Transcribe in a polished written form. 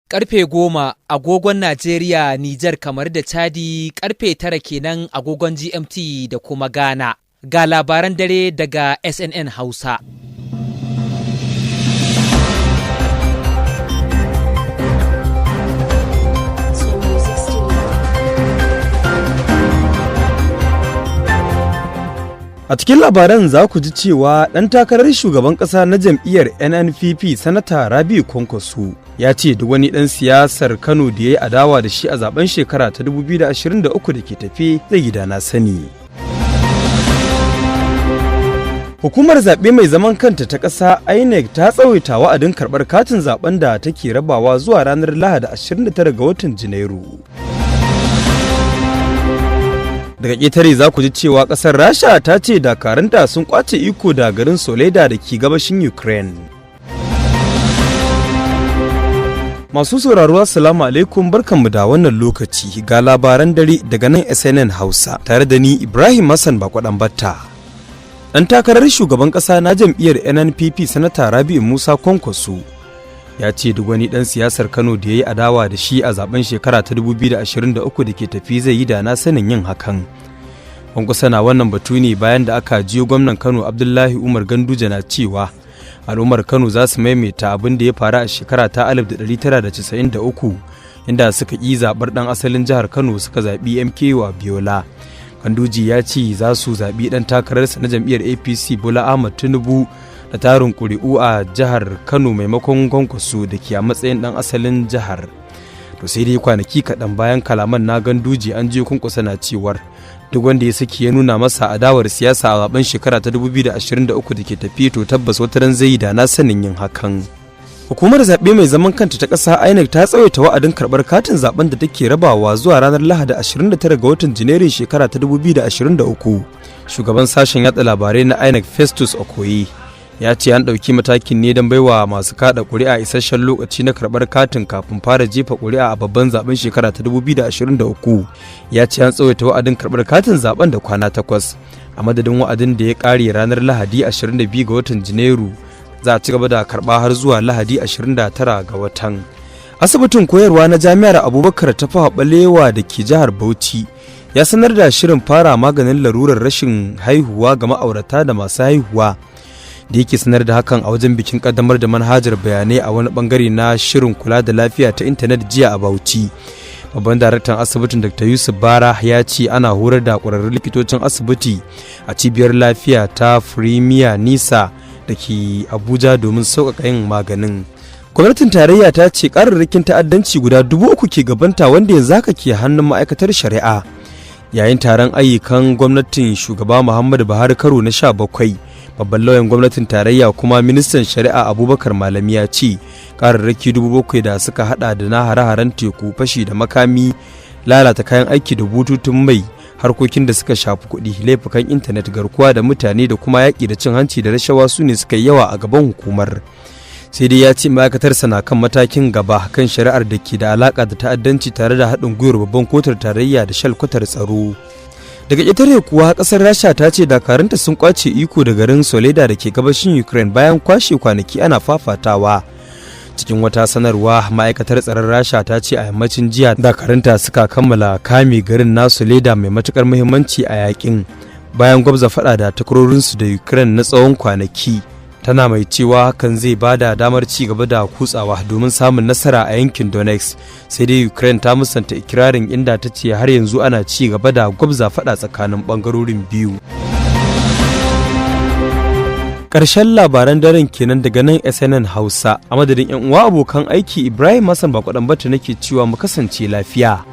Karfe 10 agogon Najeriya, Nijar, kamar da Chadi, karfe 9 kenan agogon GMT da kuma Ghana. Ga labaran dare daga SNN Hausa. A cikin labaran za ku ji cewa ɗan takarar shugaban ƙasa na jam'iyyar NNPP, Sanata Rabiu Kwankwaso, ya ce duk wani ɗan siyasar Kano da ya yi adawa da shi a zaben shekara ta 2023 da ke tafe zai yi na sani. Hukumar zaɓe mai zaman kanta ta ƙasa INEC ta tsawaita wa'adin karɓar katin zaben da take rabawa zuwa ranar Lahadi 29 ga watan Janairu. Daga ƙetare za ku ji cewa ƙasar Rasha ta ce dakarunta sun kwace iko da garin Soleda da ke gabashin Ukraine. Masu sauraro, Assalamu alaikum, barkanmu da wannan lokaci. Ga labaran dare daga nan SNN Hausa tare da ni Ibrahim Hassan Bakwadan Batta. Ɗan takarar shugaban ƙasa na jam'iyyar NNPP, Sanata Rabi'u Musa Kwankwaso, ya ce duk wani ɗan siyasar Kano da ya yi adawa da shi a zaben shekara ta 2023 da ke tafi zai yi da na sanin yin hakan. Kwankwaso na wannan batu ne bayan da aka jiyo gwamnan Kano Abdullahi Umar Ganduje na cewa al'ummar Kano za su maimaita abin da ya faru a shekara ta 1993, inda suka ƙi zaɓar ɗan asalin jihar Kano suka zaɓi MKO Abiola. Ganduje ya ce za su zaɓi ɗan takararsa na jam'iyyar APC, Bola Ahmad Tinubu, da tarin ƙuri'u a jihar Kano maimakon Kwankwaso da ke a matsayin ɗan asalin jihar. To sai dai kwanaki kaɗan bayan kalaman na Ganduje, an je Kwankwaso na cewar duk wanda ya saki ya nuna masa adawar siyasa a zaben shekara ta 2023 da ke tafi, to tabbas wata ran zai yi da na sanin yin hakan. Hukumar zaɓe mai zaman kanta ta ƙasa INEC ta tsawaita wa'adin karɓar katin zaben da take rabawa zuwa ranar Lahadi 29 ga watan Janairun shekara ta 2023. Shugaban sashen yatsa labarai na INEC, Festus Okoye, ya ce an ɗauki matakin ne don baiwa masu kaɗa ƙuri'a isasshen lokaci na karɓar katin kafin fara jefa ƙuri'a a babban zaben shekara ta 2023. Ya ce an tsawaita wa'adin karɓar katin zaben da kwana 8 a madadin wa'adin da ya ƙare ranar Lahadi 22 ga watan Janairu. Za a ci gaba da karɓa har zuwa Lahadi 29 ga watan. Asibitin koyarwa na Jami'ar Abubakar Tafawa Balewa da ke jihar Bauchi ya sanar da shirin fara maganin larurar rashin haihuwa ga ma'aurata da masu haihuwa. Da yake sanar da hakan a wajen bikin kaddamar da manhajar bayanai a wani bangare na shirin kula da lafiya ta intanet jiya a Bauchi, babban daraktan asibitin, Dr. Yusuf Bara, ya ce ana horar da ƙwararrun likitocin asibiti a cibiyar lafiya ta Premier Nisa da ke Abuja domin sauƙaƙa yin maganin. Gwamnatin tarayya ta ce ƙararrakin ta'addanci guda 3000 ke gabanta wanda yanzu haka ke hannun ma'aikatar shari'a. Yayin taron ayyukan gwamnatin shugaba Muhammadu Buhari karo na 17, babban lauyan gwamnatin tarayya kuma ministan shari'a, Abubakar Malami, ya ce ƙararraki 7000 da suka hada da na hare-haren teku, fashi da makami, lalata kayan aiki da bututun mai, harkokin da suka shafi kuɗi, laifukan intanet, garkuwa da mutane da kuma yaƙi da cin hanci da rashawa su ne suka yi yawa a gaban hukumar. Sai dai ya ce ma'aikatarsa na kan matakin gaba kan shari'ar da ke da alaƙa da ta'addanci tare da haɗin gwiwar babban kotun tarayya da shalkwatar tsaro. Daga ƙetare kuwa, ƙasar Rasha ta ce dakarunta sun kwace iko da garin Soleda da ke gabashin Ukraine bayan kwashe kwanaki ana fafatawa. Cikin wata sanarwa, ma'aikatar tsaron Rasha ta ce a yammacin jiya dakarunta suka kammala kame garin na Soleda mai matukar muhimmanci a yakin, bayan gwabza fada da takwarorinsu da Ukraine na tsawon kwanaki. Tana mai cewa hakan zai ba da damar ci gaba da kutsawa domin samun nasara a yankin Donetsk. Sai dai Ukraine ta musanta ikirarin, inda ta ce har yanzu ana ci gaba da gwabza fada tsakanin bangarorin biyu. Ƙarshen labaran daren kenan daga nan SNN Hausa. A madadin 'yan uwa abokan aiki, Ibrahim Hassan Bakwadan Bata nake cewa mu kasance lafiya.